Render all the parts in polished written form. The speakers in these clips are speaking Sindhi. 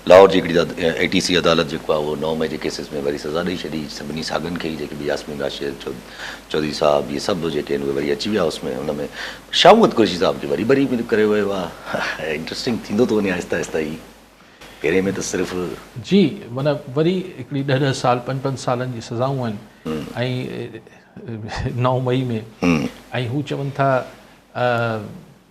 لاهور جي هڪڙي اي ٽي سي عدالت جيڪو آهي اهو 9 مئي جي ڪيسز ۾ وري سزا ڏئي ڇڏي سڀني ساڳن کي ئي جيڪي به ياسمين راشد چوڌري صاحب اهي سڀ جيڪي آهن اهي وري اچي ويا اس ۾ ان ۾ شاهه محمد قريشي صاحب کي وري بري ڪري ويو آهي انٽرسٽنگ ٿيندو ٿو وڃي آهستي آهستي هي پهرين ۾ ته صرف جي معنيٰ وري هڪڙي ڏهه ڏهه سال پنج پنج سالن جي سزائون آهن ۽ 9 مئي ۾ ۽ هو چون ٿا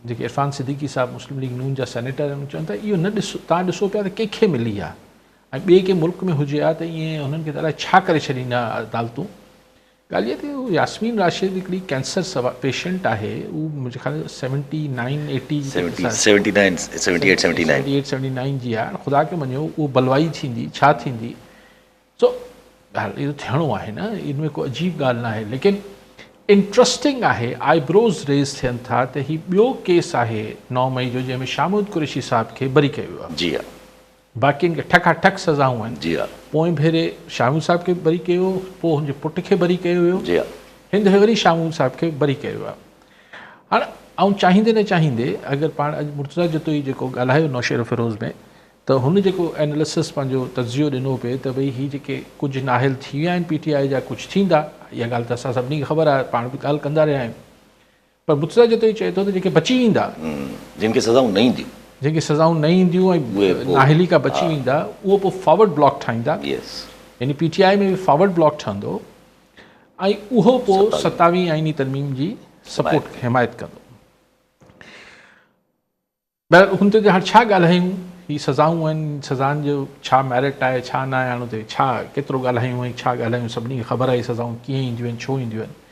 جيڪي عرفان صديقي صاحب مسلم ليگ نون جا سينيٽر آهن چون ٿا اهو نه ڏسو تان ڏسو پيا ته ڪنهن کي ملي آهي ۽ ٻئي ڪنهن ملڪ ۾ هجي ها ته ائين هنن کي ته الائي ڇا ڪري ڇڏين ها عدالتون. ڳالهه اها ته ياسمين راشد هڪڙي ڪينسر پيشنٽ آهي هو منهنجي خيال ۾ سيونٽي نائن ايٽي جي seventy nine seventy eight seventy nine seventy eight seventy nine جي آهي خدا کي مڃيو اهو بلوائي ٿيندي ڇا ٿيندي سو بهرحال اهو ٿيڻو آهي نه ان ۾ ڪو عجيب ڳالهه ناهي ليڪن انٽرسٽنگ آهي آئي بروز ريز ٿين ٿا ته هي ٻيو ڪيس آهي 9 مئي جو جنهن ۾ شاهه محمود قريشي صاحب کي بري ڪيو ويو آهي. جي ها. باقين کي ٺڪا ٺڪ سزائون آهن. جي ها. پوئين ڀيري شاهه محمود صاحب کي بري ڪيو ويو پوء هن جي پٽ کي بري ڪيو ويو. جي ها. هن دفعي وري شاهه محمود صاحب کي بري ڪيو ويو آهي. هاڻ آئون چاهيندي نه چاهيندي اگر پاڻ اڄ مرتضيٰ جتوئي جيڪو ڳالهايو نوشهروفيروز ۾ ته هن جيڪو اينالسس پنهنجو تجزيو ڏنو پئي ته ڀئي هي جيڪي ڪجهه نااهل ٿي ويا آهن پي ٽي آء جا ڪجهه ٿيندا، اها ڳالهه ته اسان سڀني کي خبر آهي، پاڻ به ڳالهه ڪندا رهيا آهيون پر مرتضيٰ جتوئي چئي ٿو ته جيڪي بچي ويندا. جن کي سزائون نه اينديون. جن کي سزائون نه اينديون ۽ نااهلي کان بچي ويندا اهو پوء فارورڊ بلاڪ ٺاهيندا يعني پي ٽي آء ۾ به فارورڊ بلاڪ ٺهندو ۽ اهو پوء ستاويهين آئيني ترميم جي سپورٽ حمايت ڪندو. بهرحال هن تي هاڻ ڇا ڳالهايون، هي سزائون آهن، سزائن جو ڇا ميرٽ آهي ڇا ناهي، هاڻ اتي ڇا ڪيترو ڳالهايون ۽ ڇا ڳالهايون، سڀني کي خبر آهي سزائون ڪيئن اينديون آهن ڇو اينديون آهن.